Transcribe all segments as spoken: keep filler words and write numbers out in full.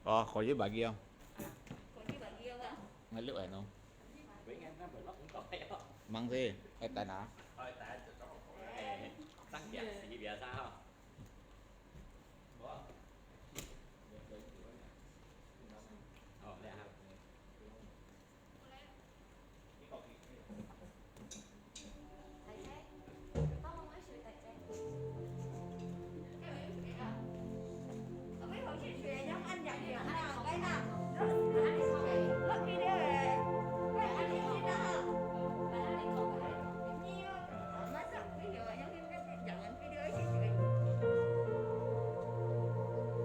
哦，可以bagi哦。可以bagi哦。Ngeluh eh no. Mang si, eh, tan ah.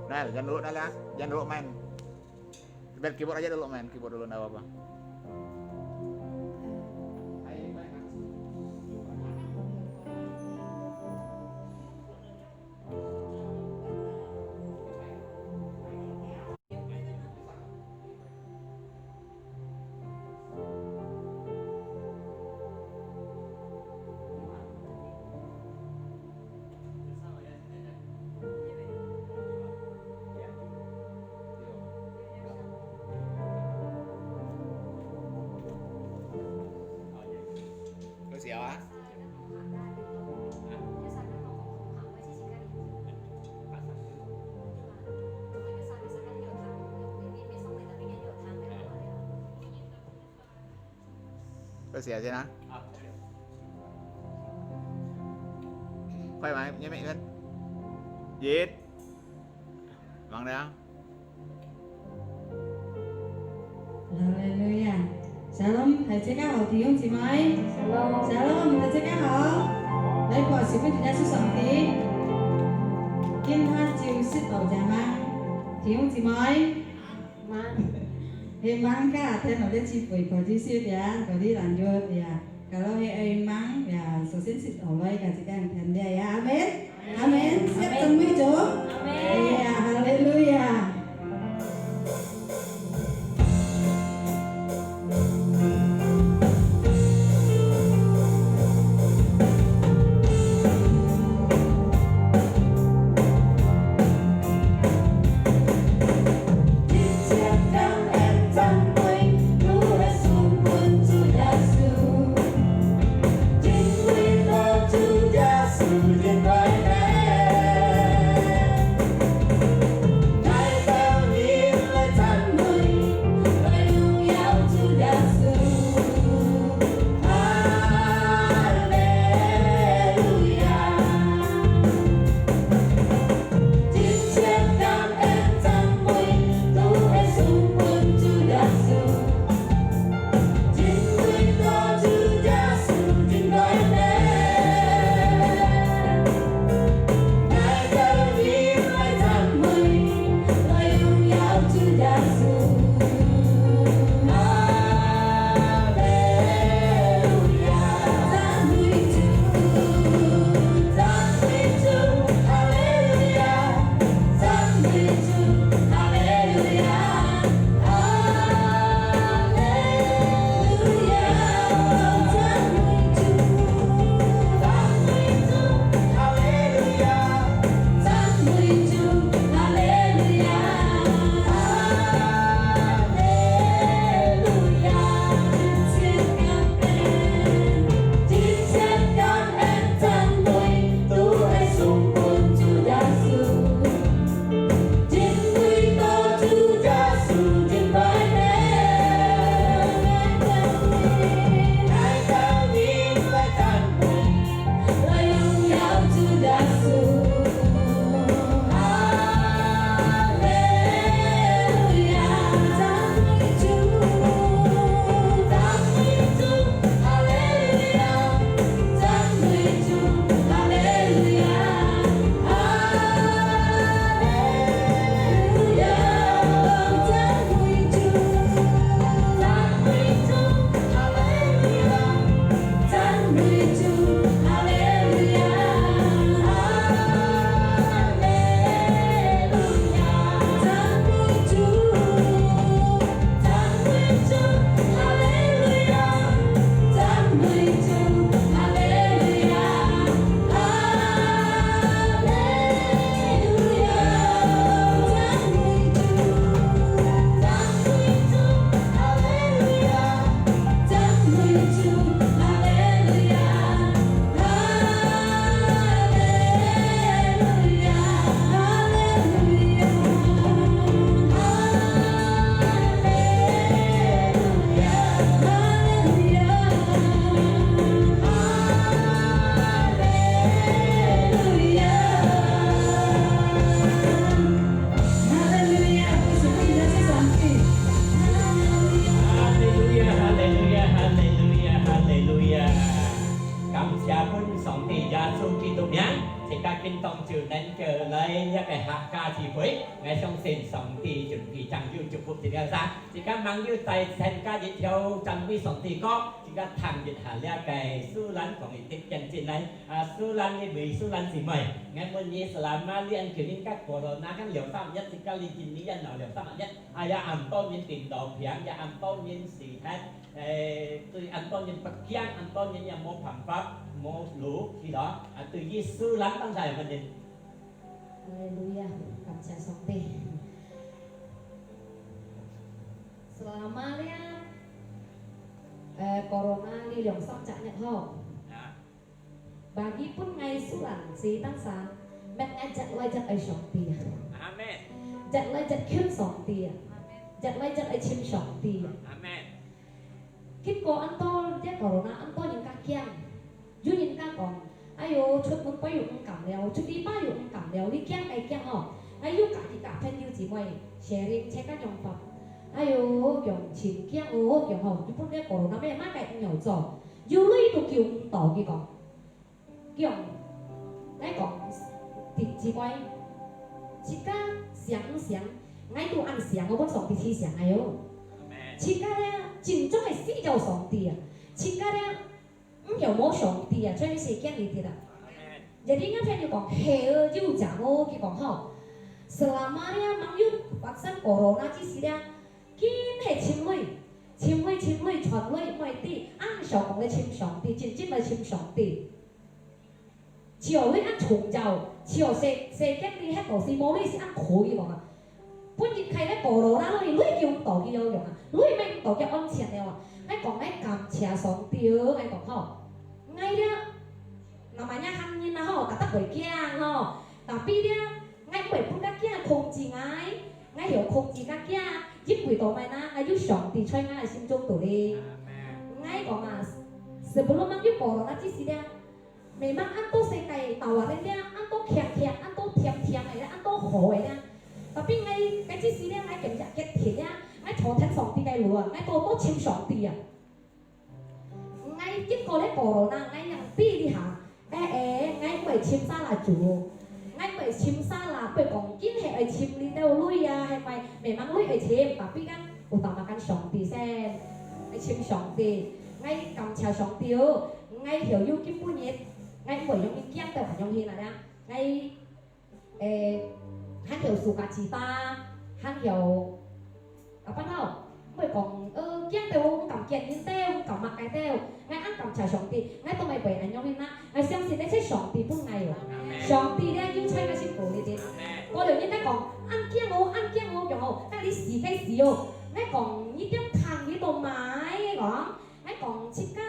Nah, jangan dulu, nah, lah. Jangan dulu main. Main keyboard aja dulu, main keyboard dulu, nggak apa-apa.有事啊？ 開始啊，先啊。快嘛，你們一人。一。忙了啊。哈利路亞。Shalom，大家好，弟兄姊妹。Shalom。Shalom，大家好。來，拍手分主耶穌上帝。今下就食到這嘛，弟兄姊妹。 Mang。係mang ka，天父个智慧，可以修呀，可以lanjut呀。Kalau係愛mang呀，首先係好來，ka自家天父呀，阿門，阿門，阿門。Siap，讚美主。阿門。哎呀，哈利路亞。个客家聚會，𠊎相信上帝就非常有祝福這條山。自家網友在參加一條讚美上帝歌，自家聽一下這个蘇蘭講一滴見證來。啊，蘇蘭，你為蘇蘭姊妹，𠊎問你，selama你安久應該過了，那kan兩三日，自家你今年也老兩三日，哎呀，恁多人病到病，也恁多人死忒，誒，對恁多人不驚，恁多人也無辦法，無路去了。啊，對於蘇蘭當下有問題。 哈利路亞，感謝上帝。Selama這，呃，corona這兩三隻月吼，bagi分𠊎蘇蘭姊當下，搣𠊎越來越愛上帝啊，越來越近上帝啊，越來越愛尋上帝啊。經過恁多這corona，恁多人較驚， 有人家講：「哎喲，出門背又毋敢了，出禮拜又毋敢了，你驚該驚哦。」𠊎有幾个朋友姊妹，sharing自家想法。哎喲，講真驚哦，講吼，日本个corona乜麼个毋曉做，有鐳都救毋到，佢講。佢講，𠊎講，姊，姊妹，自家想毋想，𠊎都恁想，𠊎本上帝去想，哎喲。自家咧，真正个需要上帝啊！自家咧， 毋曉無上帝啊，全世界裡底啊。Jadi𠊎朋友講，係哦，有影哦，佢講吼，selama這吂有發生corona之時咧，緊係尋鐳，尋鐳，尋鐳，傳鐳，毋會知，恁少講來尋上帝，真正來尋上帝。只有鐳恁重要，只有世，世界裡歇到時無鐳係恁苦，佢講啊。 本日開个corona鐳，鐳救毋到佢有用啊，鐳買毋到佢安全了啊。𠊎講𠊎感謝上帝哦，𠊎講吼，𠊎這，namanya人啊吼，tetap會驚吼，tapi這，𠊎毋會分該驚控制𠊎，𠊎曉控制該驚，因為到麼个呢，𠊎有上帝在𠊎个心中肚裡。𠊎講啊，sebelum有corona之時咧， Memang恁多世界tawaran這，恁多強強，恁多甜甜个這，恁多好个這。Tapi𠊎，𠊎只是這，𠊎今日決定這，𠊎坐等上帝个路啊，𠊎多多尋上帝啊。𠊎經過這corona，𠊎正知這下，誒誒，𠊎毋會尋salah主，𠊎毋會尋salah，毋會講緊係愛尋這兜鐳啊，係咪？Memang鐳愛尋，tapi kan utamakan上帝先，愛尋上帝。𠊎感謝上帝哦。 𠊎曉有今晡日，𠊎毋會容易驚到恁樣形啊，𠊎，誒，還曉sukacita，還曉，apa tau，毋會講，呃，驚到毋敢見人兜，毋敢麼个兜。𠊎恁感謝上帝，𠊎都毋會恁樣形啊。𠊎相信這係上帝分𠊎个。上帝咧有在𠊎心肚裡底。過了人家講，恁驚哦，恁驚哦，講哦，該你死該死哦。𠊎講，你點聽你都買，講，𠊎講，自家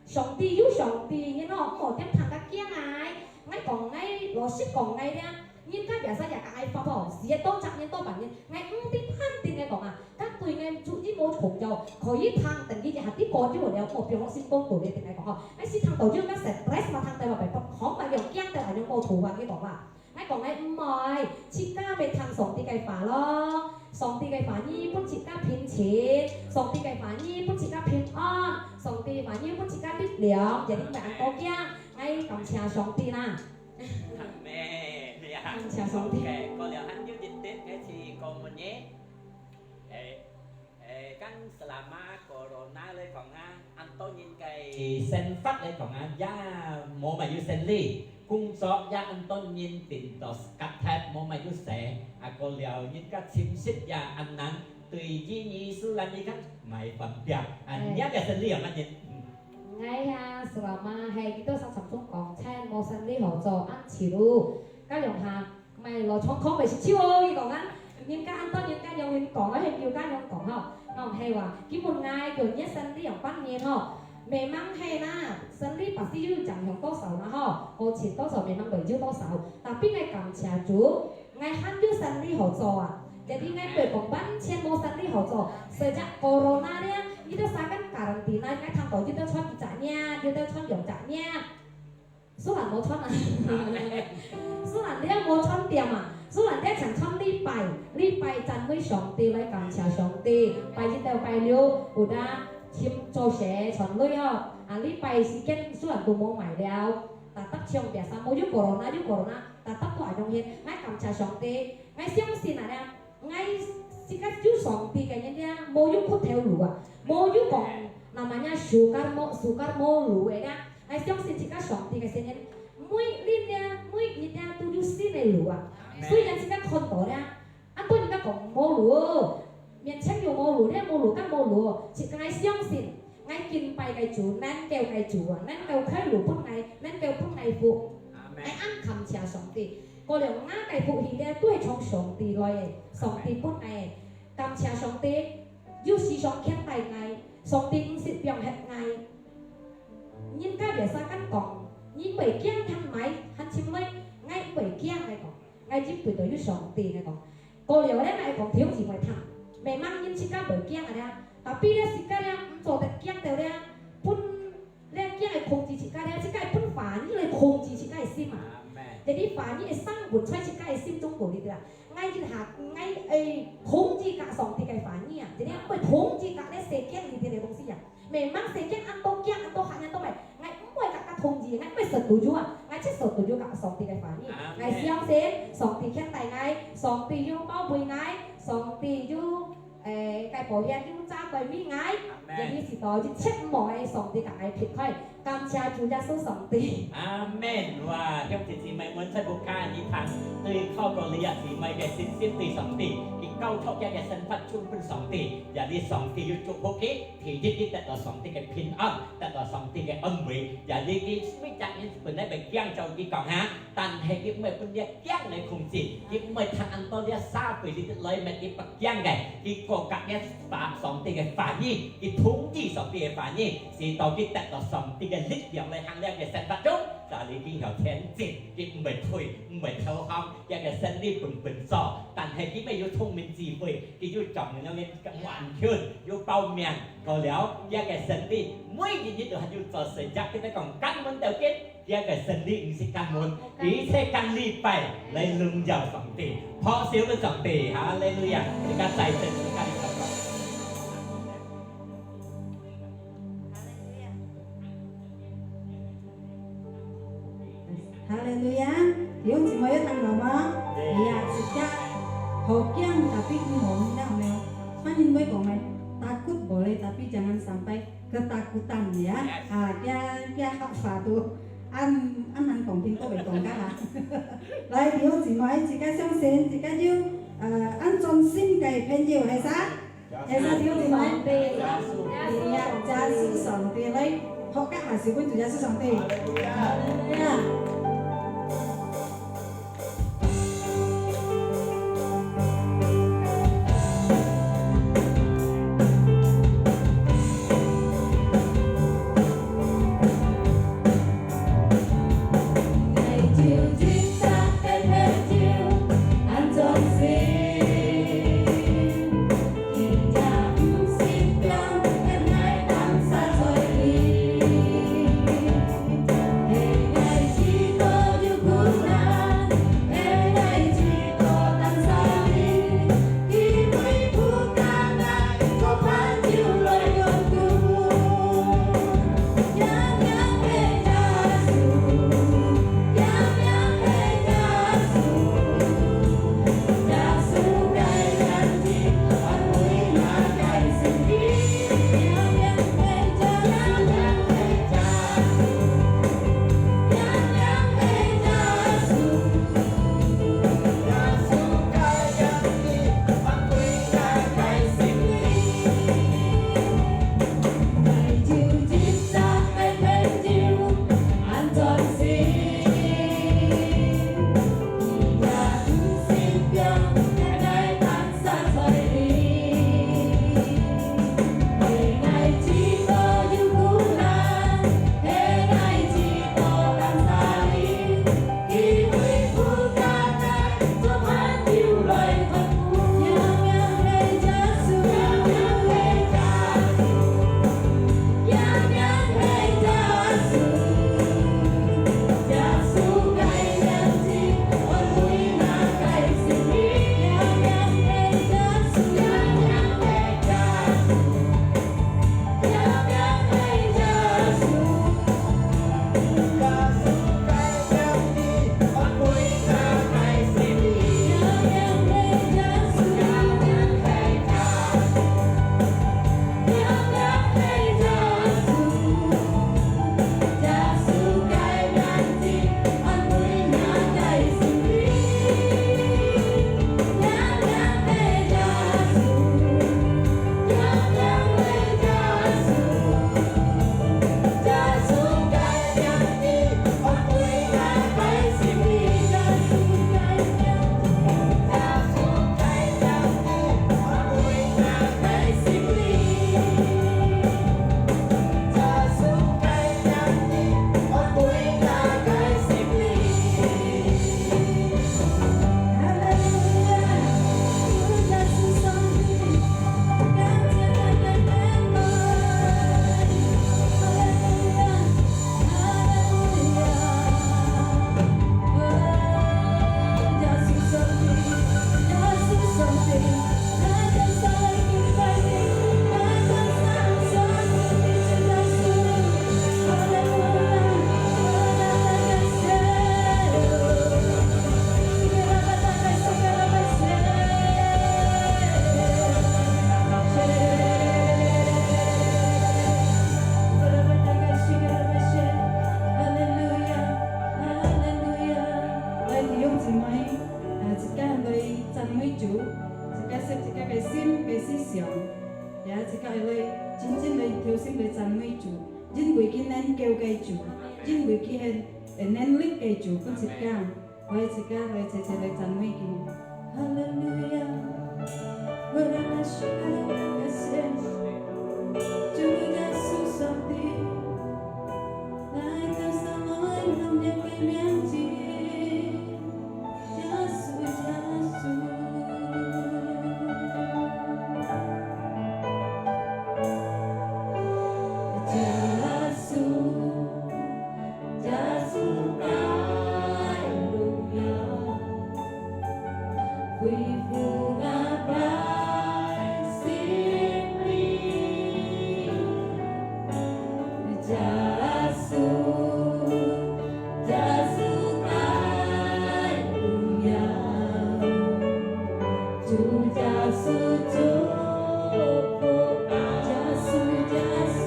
上帝有上帝，你喏，毋好點聽該驚啊！𠊎講𠊎老實講𠊎咧，人家biasa也講𠊎發吼，死个多隻人多半年，𠊎毋知判定个講啊，該對𠊎主意無重要，可以聽等佢一下啲過就了，莫表我心公肚裡定𠊎講吼，𠊎是聽到就該stress嘛，聽到嘛白白，好白用驚到還用無圖啊，你講啦。 𠊎講𠊎毋愛，自家愛聽上帝个話咯。上帝个話語分自家平靜，上帝个話語分自家平安，上帝个話語分自家力量，jadi毋會恁多驚。𠊎感謝上帝啦。阿門。感謝上帝。OK，過了還有一點，𠊎試過問你。誒， 誒，kan selama corona來講啊，恁多人个生活來講啊，也無麼有生理，工作也恁多人變到stop忒，無麼有事，啊，過了人家尋食也恁難，對於你素來你看，無方便，啊，哎。你个生理有麼人？嗯。𠊎呀，selama係，佢都常常講，趁無生理好做，恁自如，該兩下 毋係，老長空毋係食酒哦，佢講啊，人家恁多人家樣人講啊，係有家樣講吼，講係話，佢問𠊎叫月生理樣半年吼，memang係啦，生理pasti有影響多少啦吼，好錢多少memang會有多少，tapi𠊎感謝主，𠊎還有生理好做啊，jadi𠊎毋會講完全無生理好做，sejak corona咧，佢都sakan karantina，𠊎聽到佢都穿一隻月，佢都穿兩隻月。 素蘭無穿啊。素蘭這無穿店啊，素蘭這淨穿禮拜，禮拜讚美上帝來感謝上帝，拜一到拜六，有得尋做事賺鐳哦。啊，禮拜時間素蘭都無買了，tetap像biasa，無有corona，有corona， Tatap都恁樣形，𠊎感謝上帝，𠊎相信啊咧，𠊎自家有上帝个人咧，無有骨頭路啊，無有講namanya sukar無，sukar無路个咧，𠊎相信自家上帝个神人，每日咧，每日咧都有新个路啊。所以咧，自家看到咧，恁多人家講無路哦，面前有無路，咧無路，該無路哦，自家𠊎相信。 𠊎敬拜个主，能夠个主啊，能夠開路分𠊎，能夠分𠊎福。𠊎恁感謝上帝。過了𠊎个福氣咧，都係從上帝來个，上帝分𠊎个。感謝上帝，有時常牽帶𠊎，上帝毋識放忒𠊎。人家biasa kan講，你毋會驚，還買，還尋來，𠊎毋會驚，𠊎講，𠊎一定都有上帝，𠊎講。 過了咧，𠊎講弟兄姊妹聽，memang人自家會驚个咧，tapi咧自家咧毋做得驚到咧，分咧驚个控制自家咧，自家分話語來控制自家个心啊。Jadi話語會生活在自家个心中過哩啦。𠊎一下，𠊎會控制甲上帝个話語啊，jadi毋會控制甲咧世間裡邊个東西啊。 Memang世間恁多驚，恁多嚇人，都係，𠊎毋會甲佢同意，𠊎毋會setuju啊，𠊎只setuju甲上帝个話語。𠊎相信上帝牽帶𠊎，上帝有包圍𠊎，上帝有，誒，个保險有遮蓋密𠊎。Jadi時到一切毋好个上帝甲𠊎撇開，感謝主耶穌上帝。阿門。哇，兄弟姊妹們，在屋下你聽，對透過你啊姊妹个信心對上帝，佢交託佢个生活全分上帝，也你上帝有祝福佢。 第一，佢得到上帝个平安，得到上帝个安慰。也你佢每隻人本來會驚，照佢講哈，但係佢毋會分這驚來控制，佢毋會聽恁多這社會裡底來乜佢不驚个，佢過甲這話上帝个話語，佢同意上帝个話語，使到佢得到上帝个力量來行這个生活中，就你今後前進，佢毋會退，毋會投降，這个生理本本做，但係佢乜有聰明智慧，佢有丈量个完全，有保命。 過了，這个生理，每日日都還有做事，也佢講感恩到今，這个生理毋識感恩，而且今禮拜來榮耀上帝，拍手分上帝，哈利路亞！自家再次自家來禱告。 哈利路亞！弟兄姊妹有聽到嗎？哎呀，自家好驚，tapi毋好，你知道沒有？Spanyol會講咩？Takut boleh, tapi jangan sampai ketakutan ya. Ah，這這客話都恁恁難講，聽過未講過啊？來，弟兄姊妹，自家相信，自家有呃恁專心个朋友係啥？ 耶穌弟兄姊妹，耶穌上帝來，好，甲下手分主耶穌上帝。哈利路亞。自家設自家个心个思想，也自家愛來真正來調心來讚美主，因為佢能救个主，因為佢係，係能力个主，分自家，來自家來齊齊來讚美佢。哈利路亞！主耶穌上帝，來到上帝你个面前。 耶穌，耶穌，耶穌，耶穌个榮耀，恢復𠊎个心靈。 耶穌，耶穌个榮耀，主耶穌祝福，耶穌，耶穌，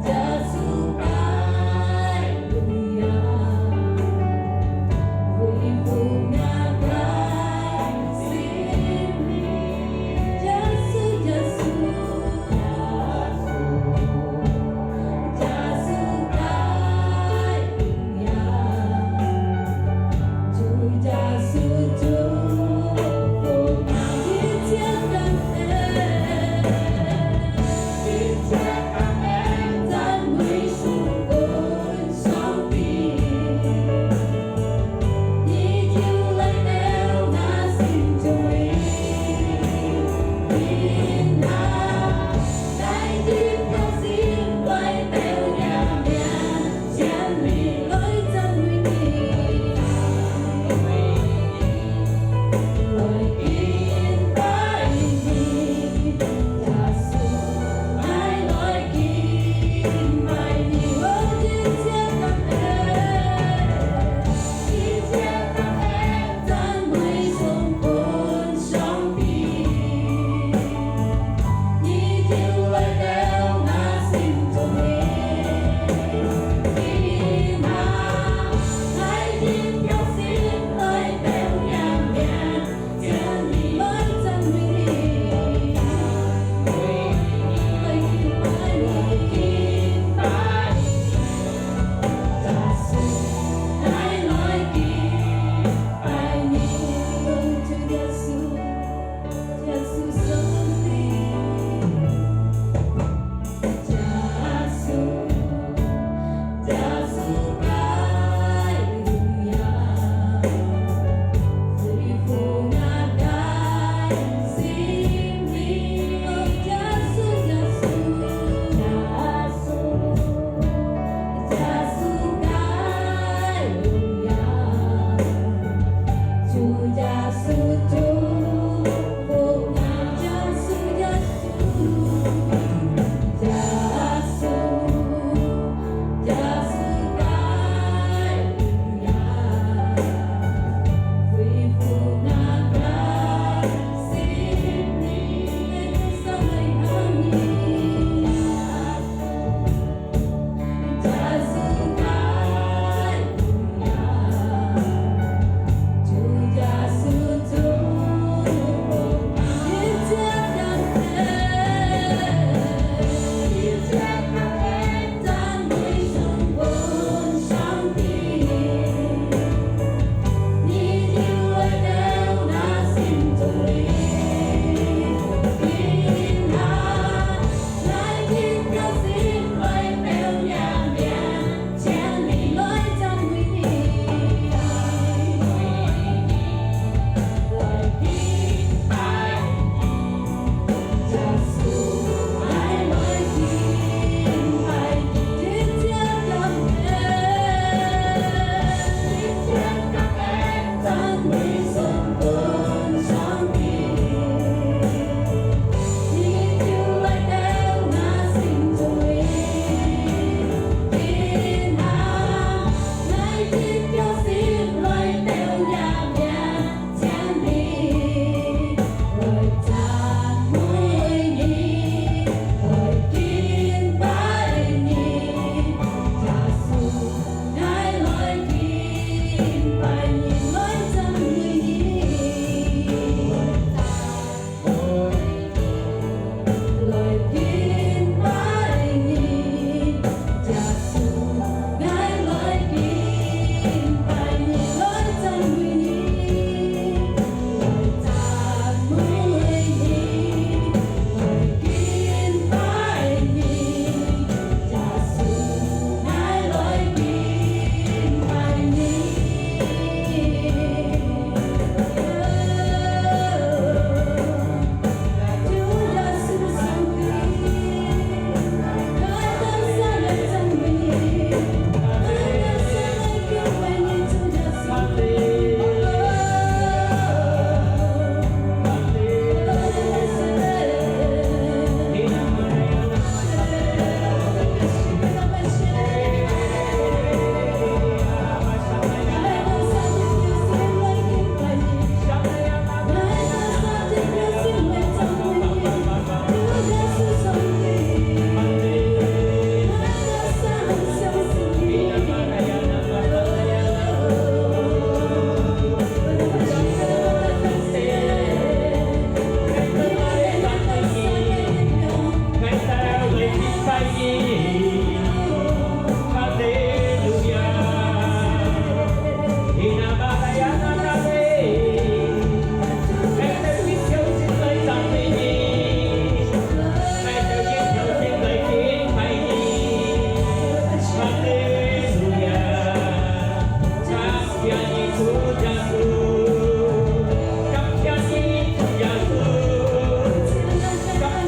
耶穌个榮耀。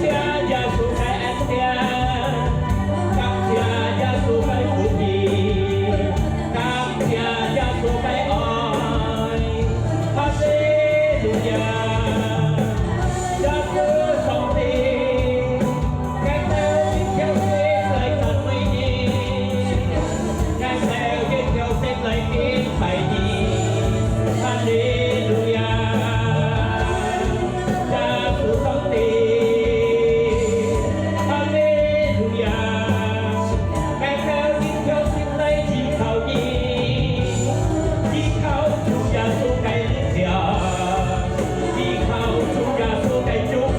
感謝耶穌个恩典，感謝耶穌个福氣，感謝耶穌个愛。哈利路亞！耶穌上帝，𠊎兜一條心來讚美你，𠊎兜一條心來敬拜你。哈利路亞！ 耶穌上帝，哈利路亞！𠊎兜一條心來依靠你，依靠主耶穌个力量，依靠主耶穌个祝福，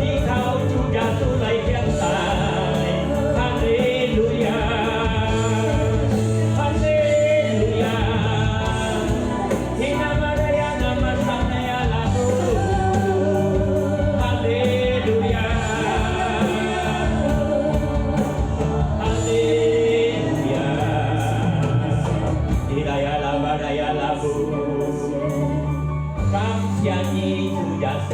依靠主耶穌來現在。哈利路亞！哈利路亞！ 哈利路亞！哈利路亞！感謝你，主耶穌。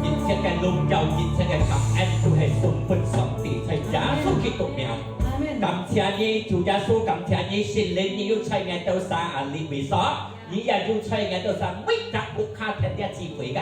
一切个榮耀，一切个感恩，都係送分上帝，在耶穌基督名。 阿們。感謝你，主耶穌，感謝你，聖靈，你有在𠊎兜儕啊，這位所，你也有在𠊎兜儕每隻屋下聽這聚會个，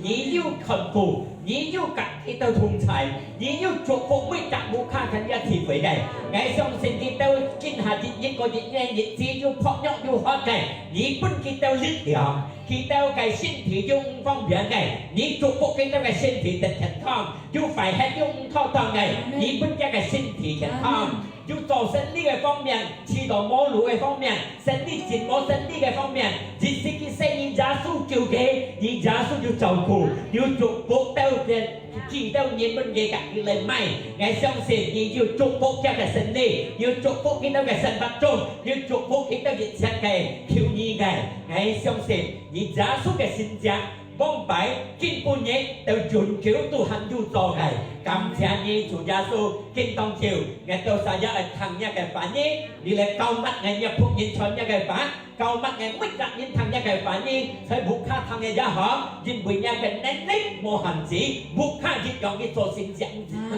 你有看顧，你有佮佢兜同在，你有祝福每隻屋下聽這聚會个。𠊎相信佢兜今下日一個月个日子有薄弱有渴个，你分佢兜力量，佢兜个身體有毋方便个，你祝福佢兜个身體得健康。 有壞忒有毋妥當个，阿們。你分佢个身體健康。阿們。有做生理个方面，試著無路个方面，生理真無生理个方面，一息一息你耶穌救佢，你耶穌有照顧，有祝福到佢，佢兜人分佢个佢來買。𠊎相信你有祝福佢个生理，有祝福佢兜个生活中，有祝福佢兜一切个求你个。𠊎相信你耶穌个神蹟 往擺、今晡日到永久都還有做个。感謝你，主耶穌，今當晝，𠊎兜儕也愛聽若个話語，你來膏抹𠊎若僕人傳若个話，膏抹𠊎每隻人聽若个話語，在屋下聽个也好，因為若个能力無限制，屋下一樣你做神蹟，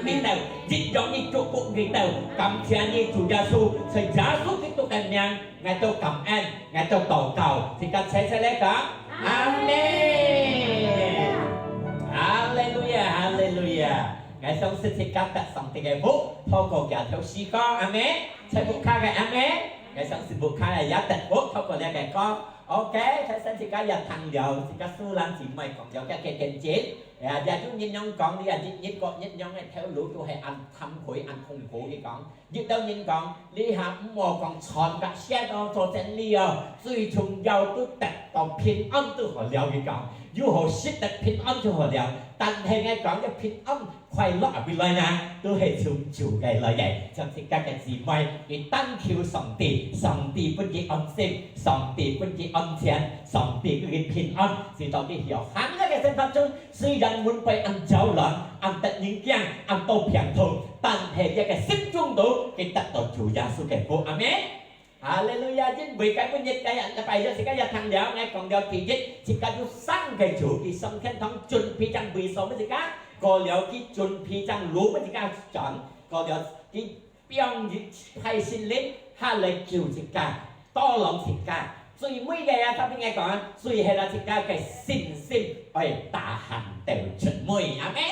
佢兜，一樣你祝福佢兜。感謝你，主耶穌，在耶穌基督个名， 𠊎兜感恩，𠊎兜禱告，自家齊齊來講，阿們。哈利路亞，哈利路亞。𠊎相信自家得上帝个福，透過這條詩歌，阿們。在屋下个阿們，𠊎相信屋下个也得福，透過這个歌。OK，頭先自家也聽了，自家蘇蘭姊妹講了這个見證，也也有人樣講，你啊日日過日樣个頭路都係恁慚愧、恁痛苦。佢講，有兜人講，你還毋好講傳甲寫到做真理哦，最重要都得到平安都好了。佢講，有好食得平安就好了，但係𠊎講个平安 快樂啊，會來呢，都係從主个來个。像自家个姊妹，佢單求上帝，上帝分佢安心，上帝分佢安全，上帝分佢平安，直到佢曉行个生活中，雖然門背恁吵亂，恁得人驚，恁多病痛，但係佢个心中肚，佢得到主耶穌个福。阿門。 哈利路亞！因為該本日个禮拜日，自家也聽了，𠊎講了第一，自家有三个主，佢上天堂準備正位所分自家，過了佢準備正路分自家轉，過了佢放一派聖靈，下來救自家，tolong自家。最尾个啊，特別𠊎講啊，最後啊，自家个信心愛tahan到出尾，阿門。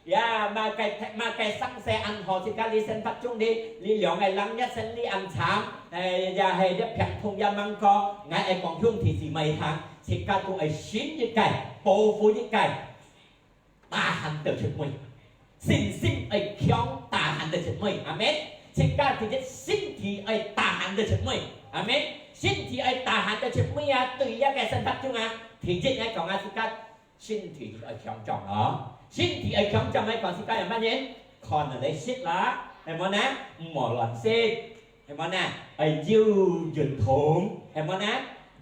呀，麼个，麼个生事恁好，自家你生活中哩，你兩个人一生哩恁慘，誒，也係一病痛也吂過，𠊎愛講兄弟姊妹聽，自家都愛信一个，保護一个，tahan到出尾。信心愛強，tahan到出尾，阿門。自家第一身體愛tahan到出尾，阿門。身體愛tahan到出尾啊，對這个生活中啊，第一來講啊，自家 身體愛強壯哦，身體愛強壯，愛講自家有麼人？看來食啦，係無呢？毋好亂食，係無呢？愛有運動，係無呢？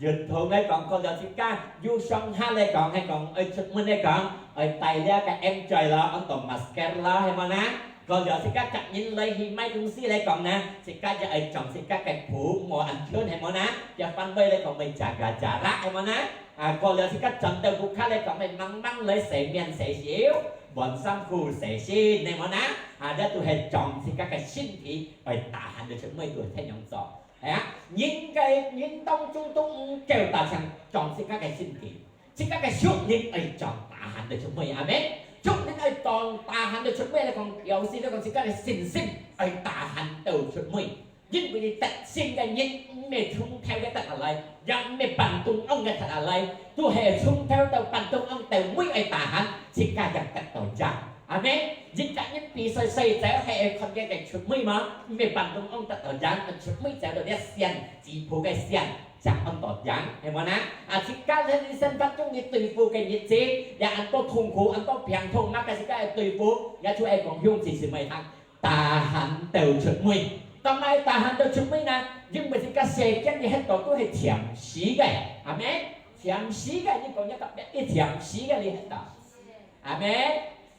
運動來講，過了自家有上下來講，係講愛出門來講，愛帶這个enjoy咯，安到masker咯，係無呢？過了自家逐人來去買東西來講呢，自家也愛將自家个步無恁近，係無呢？這範圍來講，愛jaga jarak，係無呢？ 啊，過了自家轉到屋下來講，愛慢慢來洗面洗手，換衫褲洗身，係無呢？啊，這都係將自家个身體愛tahan到出尾都係恁樣做。係啊，人个，人當中都毋夠大強將自家个身體，自家个屬靈愛將tahan到出尾，阿門。屬靈愛將tahan到出尾來講，表示來講自家个信心愛tahan到出尾。 因為你得勝个人毋係從頭个得下來，也毋係半中央个得下來，都係從頭到半中央到尾愛tahan，自家正得到贏。阿門。一个人比賽，賽走係愛看佢个出尾嘛，毋係半中央得到贏，出尾走到這線，止步个線，正安到贏，係無呢？啊，自家在你生活中你對付个日子，也恁多痛苦，恁多病痛，麼个自家愛對付，也就愛講兄弟姊妹聽。 tahan到出尾。做麼个tahan到出尾呢？因為自家世間裡歇到都係暫時个，阿門。暫時个，你講一个，一暫時个你歇到，阿門。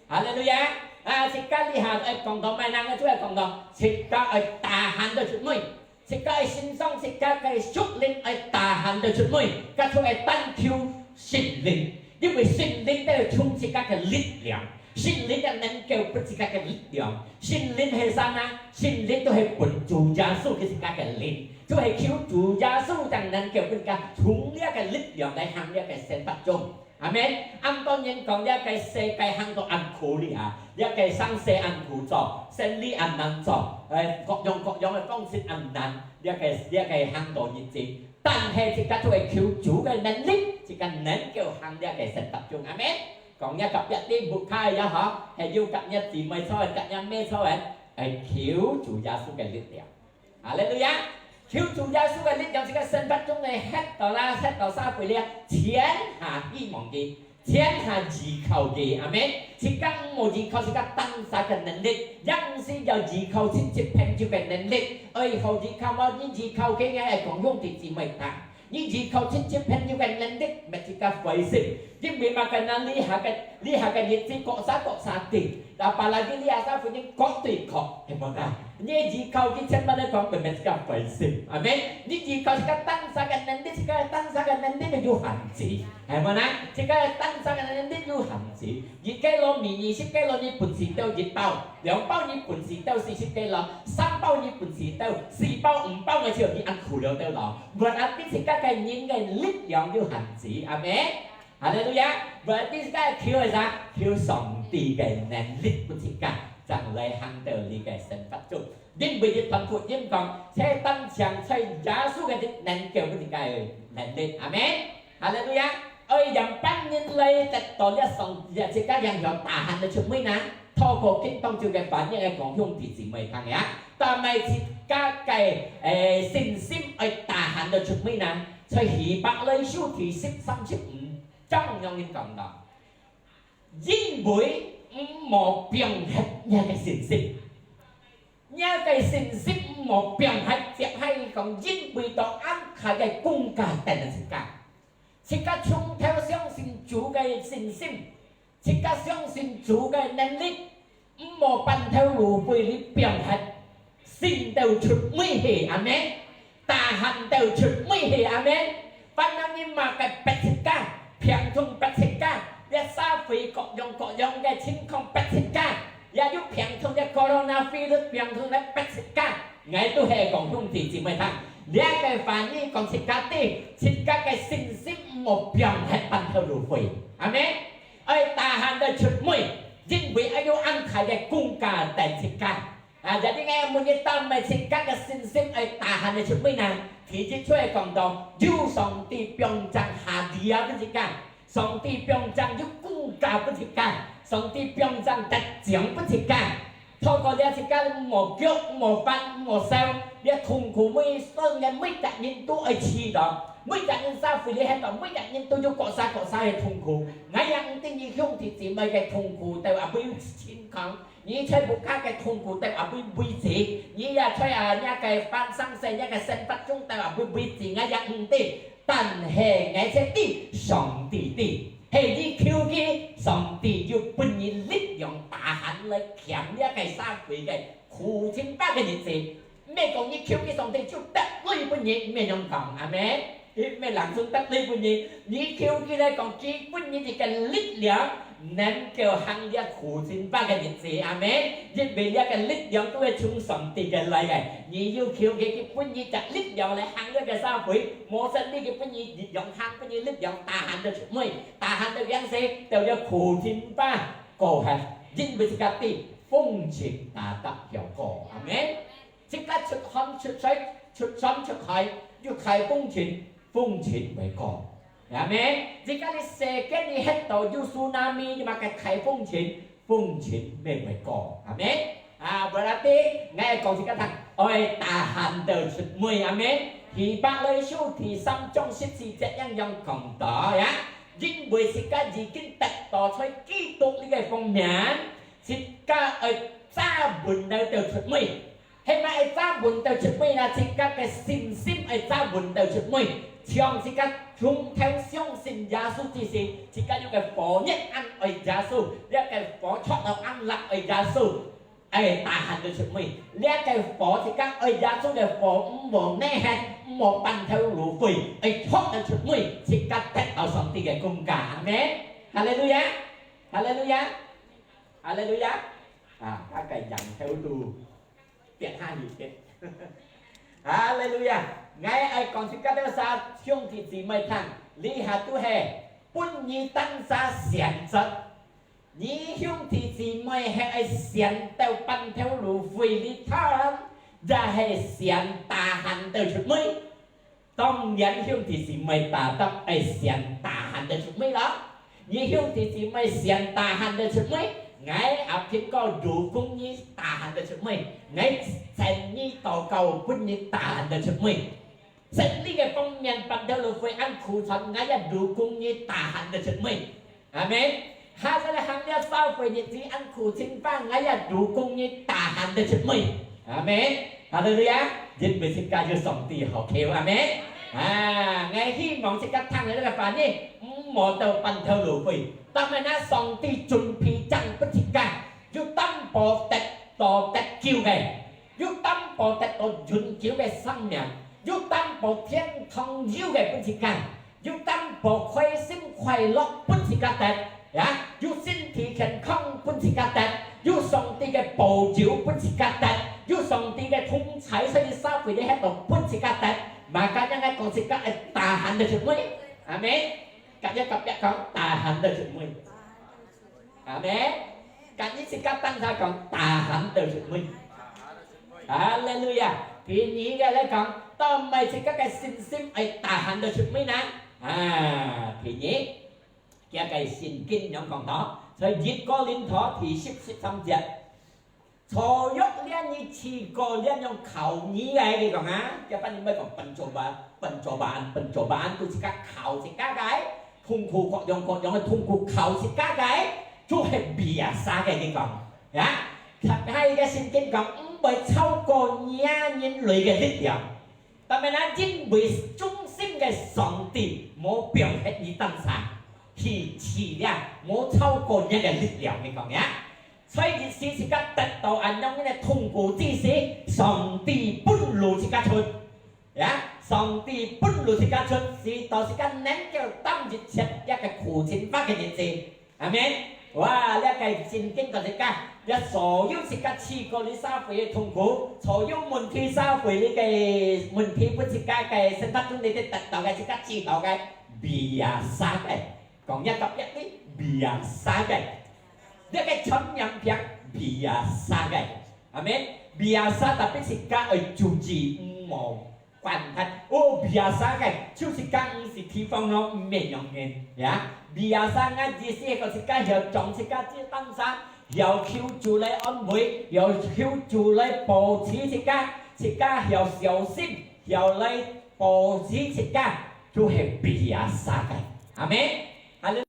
哈利路亞！啊，自家這下愛講到麼个呢？𠊎就愛講到，自家愛tahan到出尾。 自家个心上，自家个屬靈愛tahan到出尾，該就愛單求聖靈，因為聖靈都係充自家个力量，聖靈也能夠分自家个力量。聖靈係啥呢？聖靈都係分主耶穌佢自家个靈，就係求主耶穌正能夠分自家從這个力量來行這个生活中。 阿門。恁多人講，這个世界行到恁苦哩啊，這个生事恁苦做，生理恁難做，誒，各樣各樣个方式恁難，這个，這个行到日子。但係自家就係求主个能力，自家能夠行這个生活中。阿門。講這个別个屋下也好，還有隔壁姊妹坐个，隔壁妹坐个，誒，求主耶穌个力量。 哈利路亞！求主耶穌个力量，自家生活中呢，歇到啦，歇到社會裡啊，全下希望佢，全下依靠佢，阿門。自家毋好依靠自家單儕个能力，也毋係要依靠親戚朋友个能力，愛好依靠麼？你依靠个，𠊎講兄弟姊妹聽。 你依靠親戚朋友个能力，搣自家灰心，因為麼个呢？這下个，這下个日子各儕各儕定，apalagi這下社會人各對各，係無呢？你依靠佢千萬來講，會搣自家灰心，阿門。你依靠自家單儕个能力，自家單儕个能力有限制，係無呢？自家單儕个能力有限制。一kilo mì，二十kilo你分食到一包，兩包你分食到四十kilo，三包你分食到四包、五包，𠊎就你恁苦了到咯。 Berarti自家个人个力量有限制，阿門。哈利路亞！Berarti自家求个啥？求上帝个能力分自家，正來行到你个生活中。因為一段福音講，這單淨在耶穌个裡能夠有這个能力。阿門。哈利路亞！愛仰般人來得到這上，這自家仰樣tahan到出尾呢？透過今當晝个話語來講兄弟姊妹聽呀，但係自家个，誒，信心愛tahan到出尾呢？在希伯來書第十三十五章樣樣講到， 因為毋好放忒若个信心。若个信心毋好放忒，接下來講，因為到恁大个工價等自家。自家從頭相信主个信心，自家相信主个能力， 毋好半頭路廢哩放忒，信到出尾去，阿門。Tahan到出尾去，阿門。Pandang你麼个逼自家，病痛逼自家，這社會各樣各樣个情況逼自家，也有病痛，這coronavirus病痛來逼自家。𠊎都係講兄弟姊妹聽，這个話語講自家知，自家个信心毋好放忒半頭路廢，阿門。 愛tahan到出尾，因為愛有恁大个工價等自家。啊，jadi𠊎問你，當下自家个信心愛tahan到出尾呢？第一出來講到，有上帝放正hadiah分自家，上帝放正有工價分自家，上帝放正得獎分自家。 透過這自家毋好哭，毋好煩，毋好愁，這痛苦每一个每隻人都愛試到，每隻人社會裡歇到，每隻人都有各儕各儕个痛苦。𠊎也毋知你兄弟姊妹个痛苦到哪位情況，你在屋下个痛苦到哪位位置，你也在啊，若个發生在若个生活中到哪位位置，𠊎也毋知。但係𠊎只知，上帝知。 係你求佢，上帝有分你力量tahan來扛這个社會个苦情巴个日子。毋係講你求佢，上帝就得鐳分你，毋係恁樣講，阿門。佢毋係冷靜得鐳分你，你求佢來講，佢分你一个力量，能夠行這苦情巴个日子，阿門。因為這个力量都係從上帝个來个，你有求佢，佢分你隻力量來行這个社會，無真理佢分你力量行，分你力量tahan到出尾。 Tahan到樣式，到了苦情巴過後，因為自家知，風塵大得曉過。阿門。自家出汗出水，出山出海，有大風塵，風塵會過。阿門。自家這世間裡歇到有tsunami，有麼个大風塵，風塵乜會過。阿門。 啊，berarti𠊎講自家聽，愛tahan到出尾，阿門。希伯來書第三章十四節樣樣講到呀，因為自家已經得到在基督裡个方面，自家愛揸穩來到出尾。係麼个愛揸穩到出尾呢？自家个信心愛揸穩到出尾，像自家從頭相信耶穌之時，自家有个火熱恁愛耶穌，這个火著到恁烈愛耶穌。 愛tahan到出尾，這个火自家愛耶穌个火，毋好忒忒，毋好半頭路廢，愛著到出尾，自家得到上帝个工價。阿門。哈利路亞，哈利路亞，哈利路亞。啊，大家仰頭都跌下去个。哈利路亞！𠊎愛講自家兜儕兄弟姊妹聽，這下都係分你單儕選擇。 你兄弟姊妹係愛選到半頭路廢哩tahan，也係選tahan到出尾？當然兄弟姊妹tetap愛選tahan到出尾囉。你兄弟姊妹選tahan到出尾，𠊎阿平哥dukung你tahan到出尾，𠊎請你禱告分你tahan到出尾。 生理个方面，半頭路廢恁苦慘，𠊎也dukung你tahan到出尾。阿門。下下來行這社會日子恁苦情巴，𠊎也dukung你tahan到出尾。阿門。哈利路亞！因為自家有上帝好靠。阿門。啊，𠊎希望自家聽了這个話語，毋好到半頭路廢。但係呢，上帝準備正分自家，有擔保得到得救个。 有擔保得到永久个生命，有擔保天堂有个分自家，有擔保開心快樂分自家得，呀，有身體健康分自家得，有上帝个保佑分自家得，有上帝个同在，所以社會裡歇到分自家得。Makanya𠊎講自家愛tahan到出尾，阿門。隔壁隔壁講tahan到出尾，阿門。甲你自家單儕講，tahan到出尾。哈利路亞！第二个來講，到尾自家个信心愛tahan到出尾呢？啊，第二，佢个聖經仰講到，在一哥林多第十，十三節， 坐若這日試過這樣考你个，佢講啊，這班人愛講pencoba，pencobaan，pencobaan，都自家考自家个，痛苦各樣各樣个痛苦考自家个，就係biasa个，佢講，呀，但係个聖經講，毋會超過若人類个力量。 但係呢，因為忠心个上帝無放忒你單儕，去試了，無超過若个力量，你講呀？所以即使自家得到恁樣个痛苦之時，上帝分路自家出，呀，上帝分路自家出，使到自家能夠擔一切這个苦情發个日子。 阿門。哇，這个聖經講自家，這所有自家試過這社會个痛苦，所有問題社會裡个問題，分自家个生活中裡底得到个，自家試到个，biasa个。講一个別个，biasa个。這个傳染病，biasa个。阿門。Biasa，tapi自家愛注意，毋好 管佢。哦，biasa个，就自家毋係地方咯，毋係樣个，呀。Biasa个意思係講自家曉掌自家个單儕，曉求主來安慰，曉求主來保持自家，自家曉小心，曉來保持自家，就係biasa个。阿門。哈利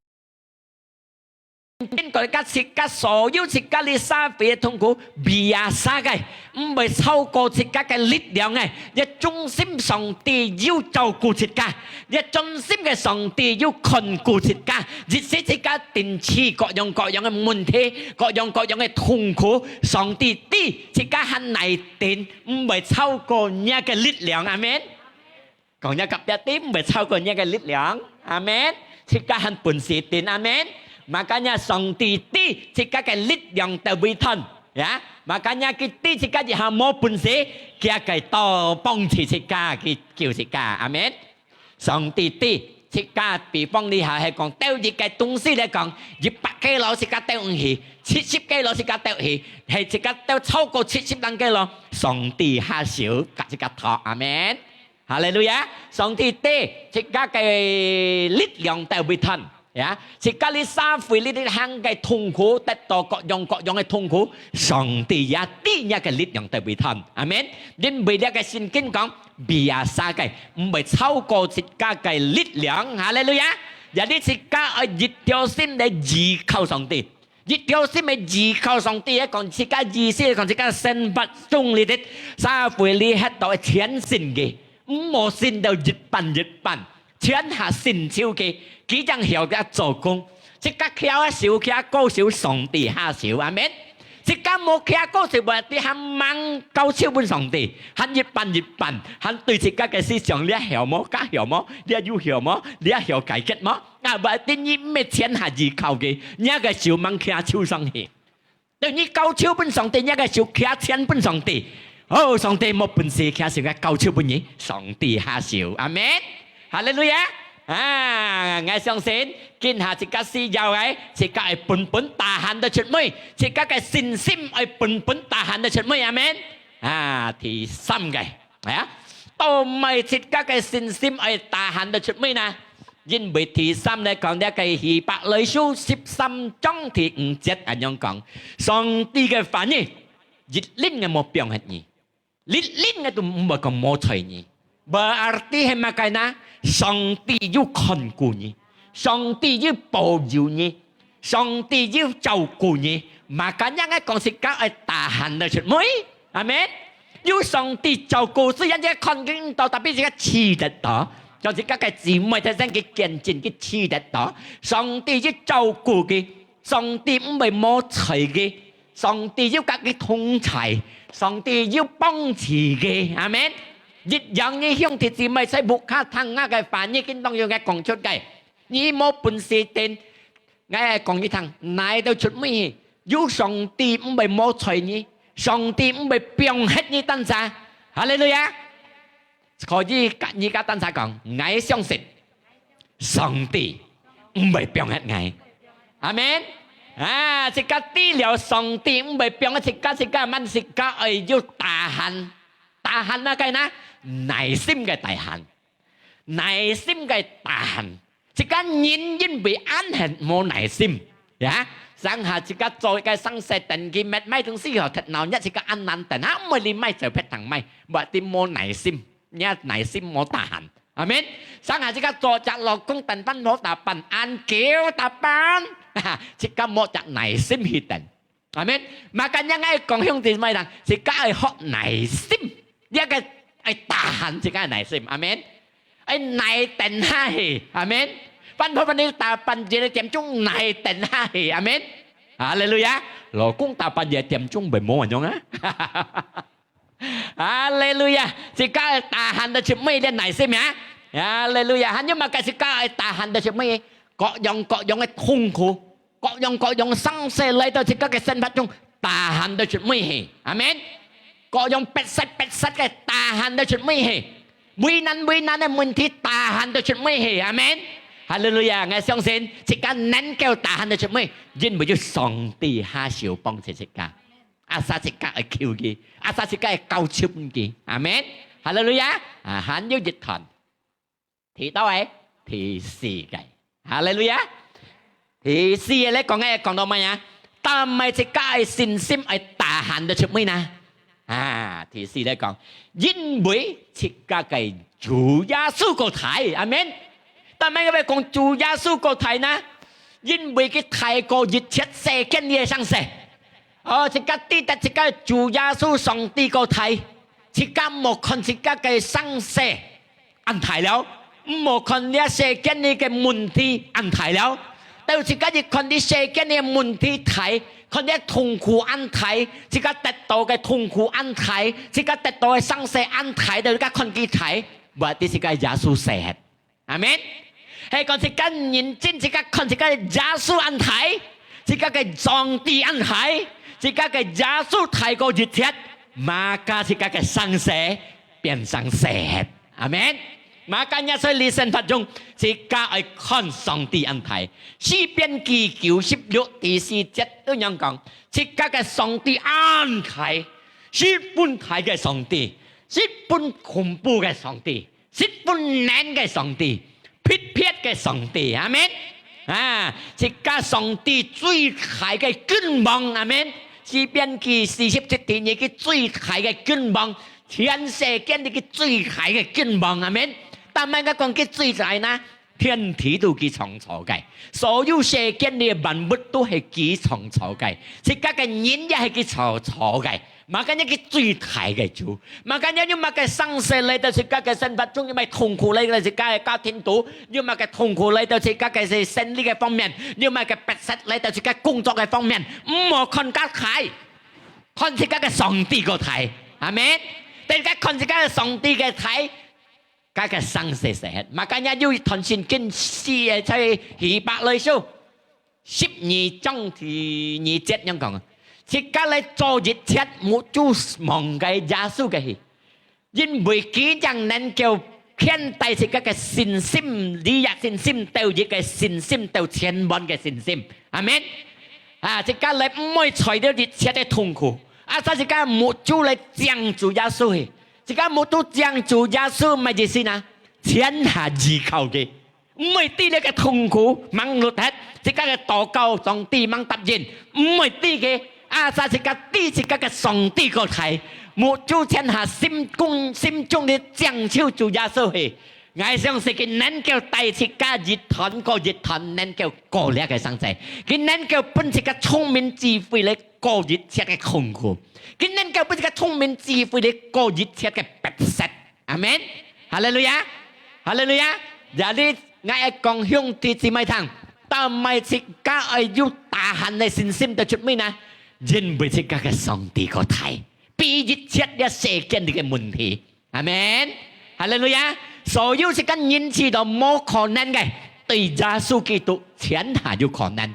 經過自家所有自家這社會个痛苦，biasa个，毋會超過自家个力量个。這忠心上帝有照顧自家，這忠心个上帝有看顧自家，即使自家頂起各樣各樣个問題，各樣各樣个痛苦，上帝知自家還耐頂，毋會超過若个力量。阿門。 講若隔壁知，毋會超過若个力量。阿門。自家還本事頂，阿門。Makanya上帝知自家个力量到哪位段，呀。Makanya佢知自家一下無本事，佢个到幫助自家，佢救自家。阿門。上帝知自家，比方你下係講，兜一个東西來講，一百kilo自家兜毋起，七十kilo自家兜起，係自家兜超過七十零kilo，上帝下手甲自家托。阿門。 哈利路亞！上帝知自家个力量到哪位段，呀，自家這社會裡行个痛苦，得到各樣各樣个痛苦，上帝也知若个力量到哪位段。阿門。因為這个聖經講，biasa个，毋會超過自家个力量。哈利路亞！Jadi自家愛一條心來依靠上帝。 一條心个依靠上帝，係講自家意思，係講自家生活中裡底，社會裡歇到全心个，毋好信到一半一半，全下信手个，佢正曉得做工。自家擎啊手，擎高手，上帝下手，阿門。自家無擎高手，會知還吂交手分上帝，還一半一半，還對自家个思想，這曉無？該曉無？這有曉無？這曉解決無？ 啊，會知你毋係全下依靠个，若个手吂擎手上去。等你交手分上帝，若个手擎全分上帝。哦，上帝無本事擎手，𠊎交手分你，上帝下手。阿門。哈利路亞。啊，𠊎相信，今下自家需要个，自家愛本本tahan到出尾，自家个信心愛本本tahan到出尾。阿門。啊，第三个， 哎呀，到尾自家个信心愛tahan到出尾呢？因為第三來講，這个希伯來書十三章第五節恁樣講：上帝个話語，一輪个無放忒你，一輪个都毋會講無睬你。Berarti係麼个呢？上帝有看顧你，上帝有保佑你， 上帝有照顧你，makanya𠊎講自家愛tahan到出尾。阿門。有上帝照顧，雖然自家看見毋到，tapi自家試得到。像自家个姊妹，頭先佢見證，佢試得到。上帝有照顧佢，上帝毋會無睬佢，上帝有甲佢同在，上帝有幫助佢。阿門。一樣，你兄弟姊妹在屋下聽𠊎个話語，今當中𠊎講出个，你無本事頂， 𠊎講你聽，哪到出尾，有上帝毋會無睬你，上帝毋會放忒你單儕。哈利路亞！可以甲你个單儕講，𠊎相信上帝毋會放忒𠊎。阿門。啊，自家知了上帝毋會放自家，自家慢自家愛有tahan。Tahan哪个呢？耐心个tahan。耐心个tahan。自家人因為恁很無耐心，ya。上下自家做个生事等佢乜買東西吼，忒鬧熱，自家恁難等，啊，毋會你買就別堂買，berarti無耐心，你耐心無tahan。 阿門。上下自家做隻老公等番婆打扮，恁久打扮，自家無隻耐心去等。阿門。Makanya𠊎講兄弟妹人，自家愛學耐心，這个愛tahan自家个耐心。阿門。愛耐等下去。阿門。番婆番你打扮一个點鐘，耐等下去。阿門。哈利路亞。老公打扮一个點鐘，毋會無恁樣啊。 哈利路亞！自家tahan到出尾个耐心啊！哈利路亞！還有麼个自家tahan到出尾？各樣各樣个痛苦，各樣各樣个生事來到自家个生活中，tahan到出尾去。阿門。各樣逼塞逼塞个tahan到出尾去，為難為難个問題tahan到出尾去。阿門。哈利路亞！𠊎相信自家能夠tahan到出尾，因為有上帝下手幫助自家。 Asal自家愛求佢，asal自家愛交出分佢。阿門。哈利路亞。啊，還有一段。提到个，第四个。哈利路亞。第四个咧講个，講到麼个啊？但係自家个信心愛tahan到出尾呢？啊，第四咧講，因為自家个主耶穌過大。阿門。但係𠊎講主耶穌過大呢？因為佢大過一切世間个生事。 哦，自家知得自家主耶穌上帝過大，自家莫看自家个生事恁大了，莫看這世間个問題恁大了。到自家一看這世間个問題大，看這痛苦恁大，自家得到个痛苦恁大，自家得到个生事恁大，到自家看佢大，berarti自家耶穌細忒。 阿門。係講自家認真，自家看自家个耶穌恁大，自家个上帝恁大，自家个耶穌大過一切，maka自家个生事變成細忒。阿門。Makanya所以這生活中，自家愛看上帝恁大。詩篇記九十六第四節恁樣講，自家个上帝恁大，十分大个上帝，十分恐怖个上帝。 十分能个上帝，特別个上帝，阿門。啊，自家上帝最大个君王，阿門。詩篇記四十七第二，佢最大个君王，全世界裡佢最大个君王，阿門。但係𠊎講佢最大呢，天地都佢創造个，所有世間裡个萬物都係佢創造个，自家个人也係佢創造个。 Makanya佢最大个主。Makanya有麼个生事來到自家个生活中，有麼个痛苦來到自家个家庭肚，有麼个痛苦來到自家个生理个方面，有麼个逼塞來到自家工作个方面，毋好看較大，看自家个上帝過大。阿門。等自家看自家个上帝个大，自家个生事細忒。Makanya有一段聖經寫个在希伯來書 十二章第二節恁樣講啊，自家來做一切，目珠望个耶穌个去，因為佢正能夠牽帶自家个信心，這隻信心到一个信心，到全滿个信心。阿門。啊，自家來毋會在了一切个痛苦，asal自家目珠來正主耶穌去，自家目珠正主耶穌，麼个意思呢？全下依靠佢。 毋會知這个痛苦吂落忒，自家个禱告上帝吂答應，毋會知个，asal自家知自家个上帝過大，目珠全下心公，心中个正手主耶穌去。𠊎相信佢能夠帶自家一段過一段，能夠過這个生死，佢能夠分自家聰明智慧來過一切个痛苦，佢能夠分自家聰明智慧來過一切个逼塞。 阿門。哈利路亞，哈利路亞。Jadi，𠊎愛講兄弟姊妹聽，但係自家愛有tahan个信心到出尾呢，因為自家个上帝過大，比一切這世間裡个問題。阿門。哈利路亞。所有自家人試著無可能个，對耶穌基督全下有可能。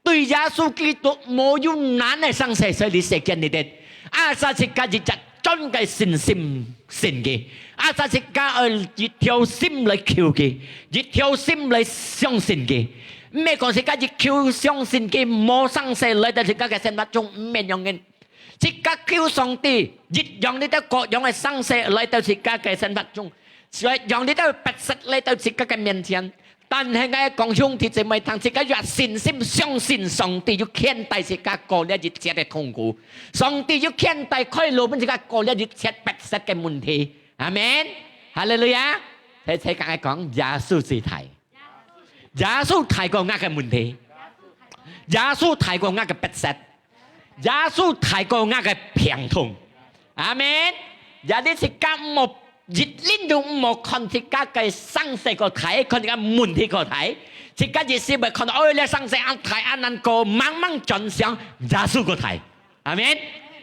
對耶穌基督無有難个生事，所以你世間裡底，asal自家一隻專个信心信佢，啊，自家愛一條心來求佢，一條心來相信佢。毋係講自家一求相信佢，無生事來到自家个生活中，毋係恁樣个。自家求上帝，一樣你兜各樣个生事來到自家个生活中，一樣你兜逼迫來到自家个面前。 但係𠊎講兄弟姊妹聽，自家有信心，相信上帝有牽帶自家過這一切个痛苦，上帝有牽帶開路分自家過這一切逼迫个問題。阿門。哈利路亞。齊齊同𠊎講，耶穌最大，耶穌大過𠊎个問題，耶穌大過𠊎个逼迫。 耶穌大過𠊎个病痛。阿門。也你自家毋好，一輪都毋好看自家个生事過大，看自家問題過大。自家一時會看到，哦，這生事恁大恁難過，猛猛轉想耶穌過大。阿門。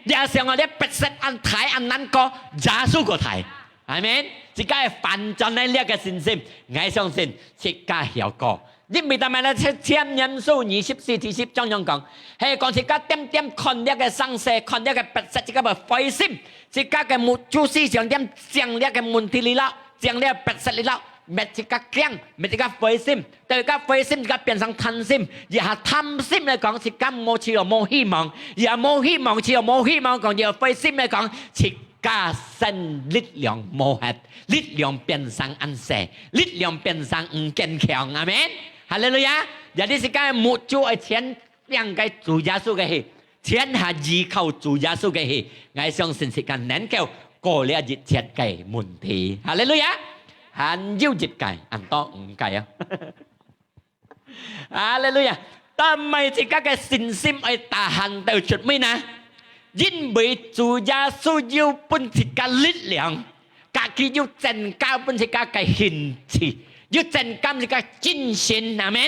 這想哦，這逼迫恁大恁難過，耶穌過大。阿門。自家會反轉來這个信心，𠊎相信自家曉過。 因為但係呢，箴言書二十四第十章樣講，係講自家點點看這个生事，看這个逼迫，自家會灰心，自家个目珠思想點將這个問題裡啦，將這个逼迫裡啦，搣自家驚，搣自家灰心，到自家灰心，自家變成貪心，這下貪心來講，自家無自由，無希望，這下無希望，自由，無希望講，這下灰心來講，自 家生力量無忒，力量變成恁細，力量變成毋堅強。阿門。哈利路亞！這下你自家个目珠愛全仰个主耶穌个去，全下依靠主耶穌个去，𠊎相信自家能夠過這一切个問題。哈利路亞！還有一個，恁多五個啊！ 哈利路亞！但係自家个信心愛tahan到出尾呢？因為主耶穌有分自家力量，佢有增加分自家个興趣，有增加自家精神。阿門。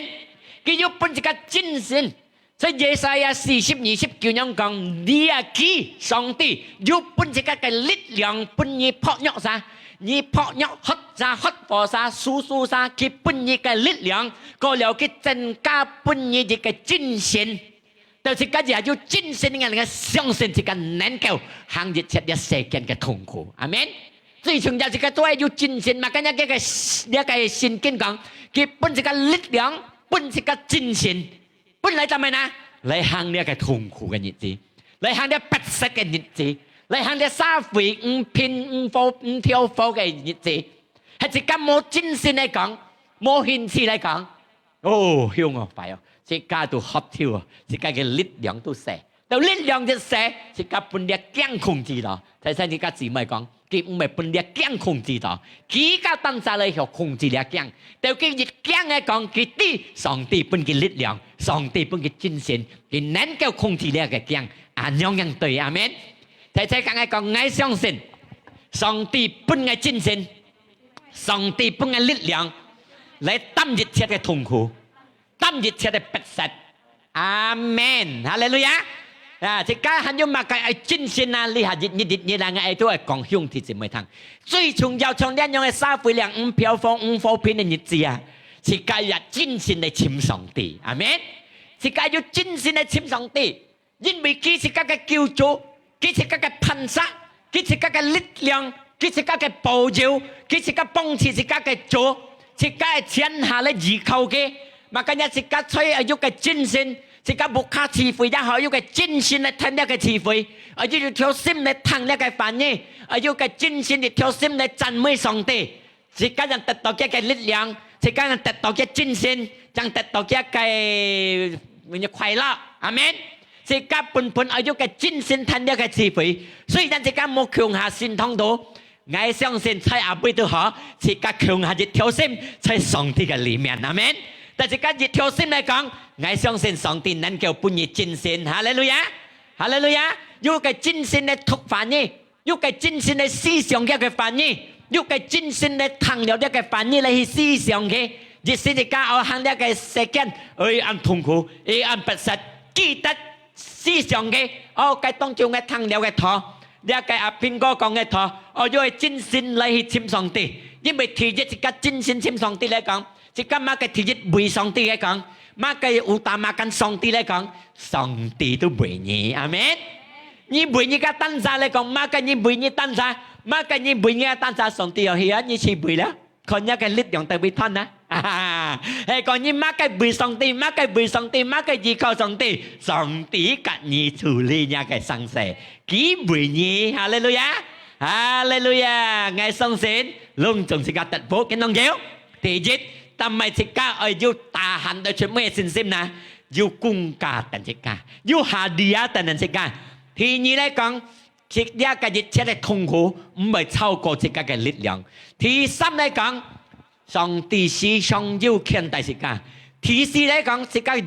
佢有分自家精神。所以Yesaya四十二十九樣講，這佢，上帝有分自家个力量，分你薄弱儕，你薄弱、渴儕、渴火儕、輸輸儕，佢分你个力量， 過了佢增加分你一個精神，到自家也有精神个人相信自家能夠行一切這世間个痛苦。阿門。最重要自家都愛有精神嘛，今日這個，這個聖經講，佢分自家力量，分自家精神，分來做麼呢？來行這個痛苦个日子，來行這逼迫个日子，來行這社會毋平、毋和、毋調和个日子。 係自家無精神來講，無興趣來講，哦，凶哦，壞哦，自家都合跳哦，自家个力量都細。到力量一細，自家分這驚控制咯。大聲自家姊妹講，佢毋係分這驚控制咯，佢个當下來曉控制這驚。到佢一驚來講，佢知上帝分佢力量，上帝分佢精神，佢能夠控制這個驚。恁樣樣對，阿門。大聲同𠊎講，𠊎相信上帝分𠊎精神。 上帝分𠊎力量，來擔一切个痛苦，擔一切个逼迫。阿門，哈利路亞！啊，自家還有麼个愛精神啊？這下一日一日啊，𠊎都愛講兄弟姊妹聽。最重要，像這樣个社會上毋調和、毋和平个日子啊，自家也精神來尋上帝。阿門。自家有精神來尋上帝。 因為佢自家个救主，佢自家个磐石，佢自家个力量，佢自家个保佑，佢自家幫助自家个主，自家个全下來依靠佢。Makanya自家在愛有个精神，自家屋下聚會也好，有个精神來聽這个聚會，愛有一條心來聽這个話語，愛有个精神一條心來讚美上帝。 自家正得到佢个力量，自家正得到佢精神，正得到佢个快樂。阿門。自家本本愛有个精神聽這个聚會，雖然自家無共下聖堂肚，𠊎相信在哪位都好，自家共下一條心在上帝个裡面。阿門。但自家一條心來講，𠊎相信上帝能夠分你精神。哈利路亞，哈利路亞。有个精神來讀話語， 有个精神來思想佢个話語，有个精神來聽了這个話語來去思想佢。一時自家哦，行這个世間，哎，恁痛苦，哎，恁逼迫，記得思想佢。哦，該當晝𠊎聽了个道，這个阿平哥講个道，哦，有个精神來去尋上帝。因為第一，自家精神尋上帝來講，自家麼个第一為上帝來講，麼个utamakan上帝來講，上帝都為你。阿門。你為你个單儕來講，麼个你為你單儕，麼个你為你个單儕，上帝哦，係啊，你去為了，看你个力量到哪位斷啊？係講你麼个為上帝，麼个為上帝，麼个依靠上帝，上帝佮你處理你个生死，佢為你，哈利路亞，哈利路亞！𠊎相信，攏總自家得福，跟攏有。第一，但係自家愛有tahan到出尾个信心呐，有公家等自家，有hadiah等等自家。第二來講， 這个一切个痛苦，毋會超過自家个力量。第三來講，上帝時常有牽帶自家。第四來講，自家耶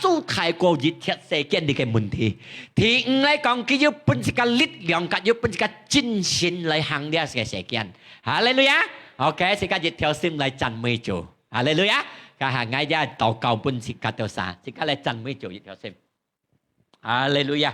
穌大過一切世間裡个問題。第五來講，佢有分自家力量，佮有分自家精神來行這个世間。哈利路亞！OK，自家一條心來讚美主。哈利路亞！這下𠊎也禱告分自家兜儕，自家來讚美主一條心。 哈利路亞。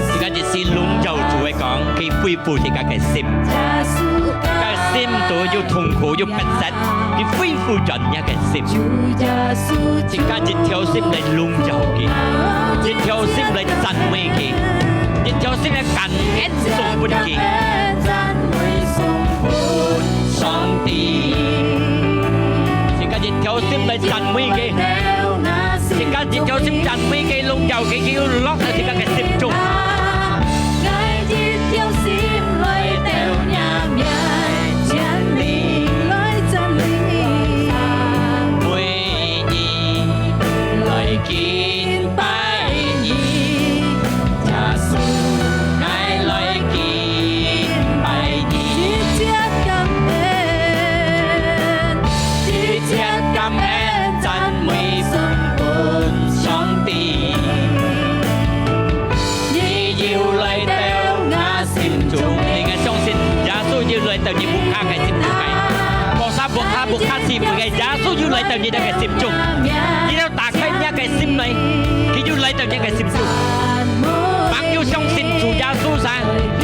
自家一時榮耀主个講，佢恢復自家个心。自家心肚有痛苦，有迫切，佢恢復轉若个心。自家一條心來榮耀佢，一條心來讚美佢，一條心來感恩送分佢。 上帝。自家一條心來讚美佢，自家一條心讚美佢，榮耀佢，佢有落在自家个心中。每日來敬拜你。 耶穌，𠊎來敬拜你。一切感恩，一切感恩，讚美送分上帝。你又來到𠊎心中，你个相信耶穌又來到你屋下个心中个。無啥屋下，屋下姊妹个，耶穌又來到你个心中。你兜 打開若个心來，佢就來到若个心中。吂有相信主耶穌儕，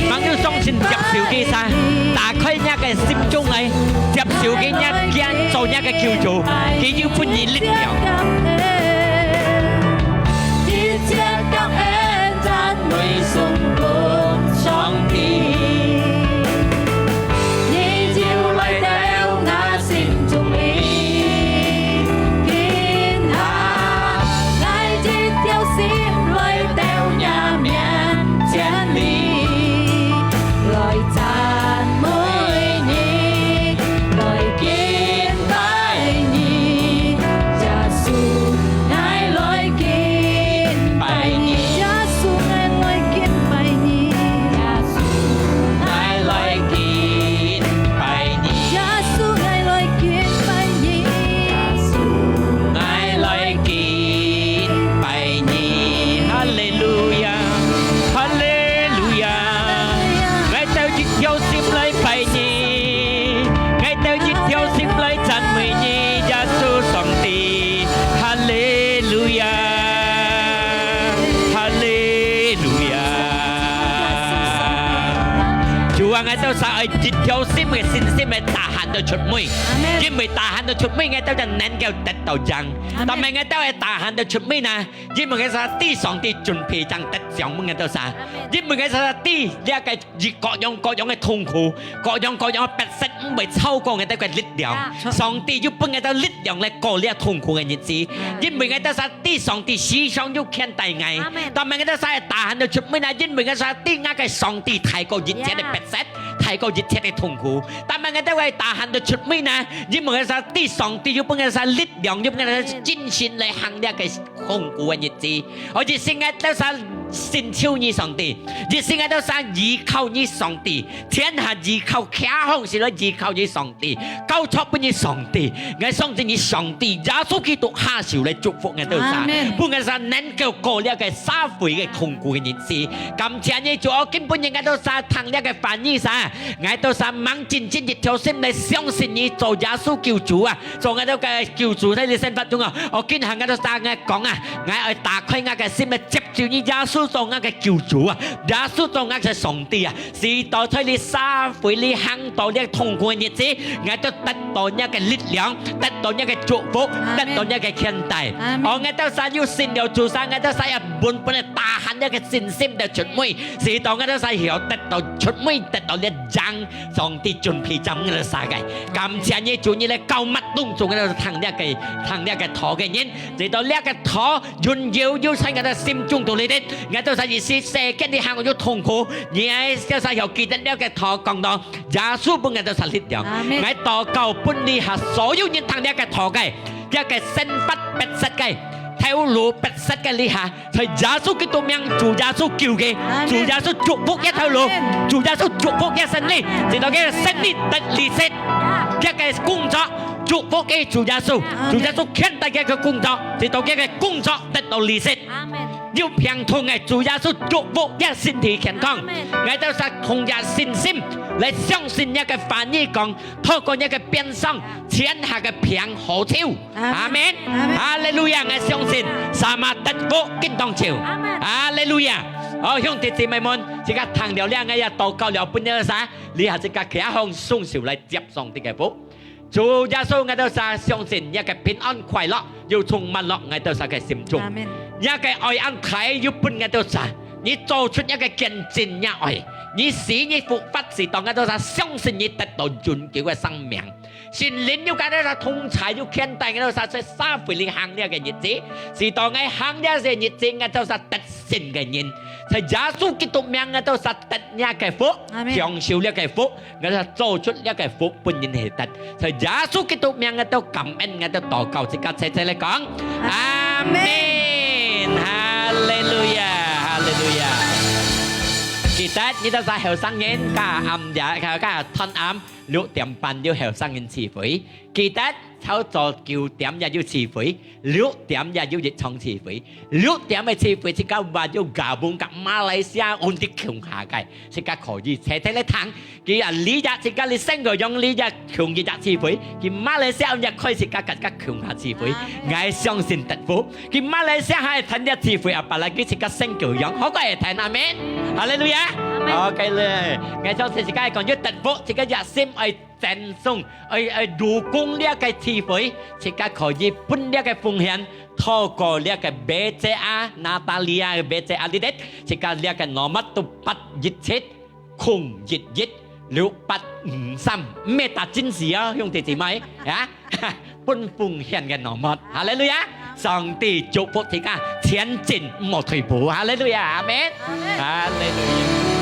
吂有相信接受佢儕，打開若个心中來，接受佢，若佢做若个救主，佢就分你力量。一切感恩，讚美送分上帝。你就來到𠊎 心中裡，今下𠊎一條心來到若面前裡，來讚美你，來敬拜你，耶穌，𠊎來敬拜你，耶穌，𠊎來敬拜你，耶穌，𠊎來敬 拜你。耶穌，𠊎來敬拜你。耶穌，𠊎來敬拜你。哈利路亞，哈利路亞。𠊎兜一條心來拜你，𠊎兜一條心來讚美你，耶穌上帝。哈利路亞，哈利路亞。主啊，𠊎兜儕愛一條心个信心个tahan到出尾，阿門。因為tahan到出尾，𠊎兜正能夠得到贏。阿門。但係𠊎兜愛tahan到出尾呢，因為𠊎儕知上帝準備正得獎分𠊎兜儕。阿門。因為𠊎儕知這个各樣各樣个痛苦，各樣各樣个逼迫，會超過𠊎兜个力量。呀。上帝有分𠊎兜力量來過這痛苦个日子。阿門。因為𠊎兜儕知上帝時常有牽帶𠊎。阿門。但係𠊎兜儕會tahan到出尾呢，因為𠊎兜儕知𠊎个上帝大過一切个逼迫，呀。大過一切个痛苦。但係𠊎兜會tahan到出尾呢，因為𠊎兜儕知上帝有分𠊎兜儕力量，有分𠊎兜儕精神來行這个 痛苦个日子。哦，一生𠊎兜儕尋求你上帝，一生𠊎兜儕依靠你上帝，天下依靠，徛好勢來依靠你上帝，交託分你上帝。𠊎相信你上帝，耶穌基督下手來祝福𠊎兜儕，阿門。分𠊎兜儕能夠過這个社會个痛苦个日子。感謝你，主啊，今晡日𠊎兜儕聽這个話語儕，𠊎兜儕吂真真一條心來相信你做耶穌救主啊！ 做𠊎兜个救主在你生活中啊！哦，今下𠊎兜儕𠊎講啊，𠊎愛打開𠊎个心來接受你耶穌做𠊎个救主啊，耶穌做𠊎个上帝啊！使到在你社會裡行到這痛苦个日子，𠊎兜得到你个力量，得到你个祝福，阿門。得到你个牽帶。阿門。哦，𠊎兜儕有信了主儕，𠊎兜儕也穩穩个tahan這个信心个出尾，使到𠊎兜儕曉得到出尾，得到這贏 上帝準備站𠊎兜儕个。感謝你，主，你來膏抹當中𠊎兜聽這个，聽這个道个人，直到這个道永遠有在𠊎兜心中肚裡底。𠊎兜儕一時世間裡行有痛苦，你愛叫儕曉記得這个道講到，耶穌分𠊎兜儕力量。阿門。𠊎禱告分這下所有人聽這个道个，這个生活逼迫个，頭路逼迫个這下， 在耶穌基督名，主耶穌救佢，阿門。主耶穌祝福佢頭路，阿門。主耶穌祝福佢生理，阿門。直到佢个生理得利息，呀。佢个工作祝福佢主耶穌，阿門。主耶穌牽帶佢个工作，直到佢个工作得到利息。阿門。有病痛个，主耶穌祝福佢身體健康。阿門。𠊎兜儕同樣信心來相信你个話語講，透過你个鞭傷，天下个病好消。 阿門。阿門。阿門。哈利路亞！𠊎相信，sama得福，緊當就。阿門。哈利路亞！哦，兄弟姊妹們，自家聽了這，𠊎也禱告了，分你儕，這下自家徛好雙手來接上帝个福。主耶穌，𠊎兜儕相信你个平安快樂，又充滿了𠊎兜儕个心中。阿門。你个愛恁大，又分𠊎兜儕，你做出你个見證，你愛，你死，你復活，使到𠊎兜儕相信你得到永久个生命。 聖靈有佮𠊎兜儕同在，有牽帶𠊎兜儕在社會裡行這个日子，使到𠊎行這个日子，𠊎兜儕得勝个人，在耶穌基督名，𠊎兜儕得這个福，阿門。享受這个福，𠊎兜儕做出這个福分人會得。在耶穌基督名，𠊎兜感恩，𠊎兜禱告，自家齊齊來講，阿門。阿門。哈利路亞，哈利路亞。記得，你兜儕後生人，今暗夜，今，今暗 六點半有後生人聚會，記得朝早九點也有聚會，六點也有一場聚會。六點个聚會，自家還有gabung佮馬來西亞兄弟共下个，自家可以齊齊來聽。佢啊，這日自家這星期用這日共一日聚會，佢馬來西亞也開自家佮自家共下聚會。阿門。𠊎相信得福，佢馬來西亞還會聽這聚會，apalagi自家星期用，好過會聽，阿門。哈利路亞。阿門。OK咧，𠊎相信自家講有得福，自家熱心愛 贈送，愛，愛dukung這个聚會，自家可以分這个奉獻，透過這个B C A，Natalia个B C A裡底，自家這个nomor都八一七空一一六八五三，毋係打真實哦，兄弟姊妹，啊，分奉獻个nomor。哈利路亞！上帝祝福自家，前進，毋好退步。哈利路亞！阿門。阿門。哈利路亞！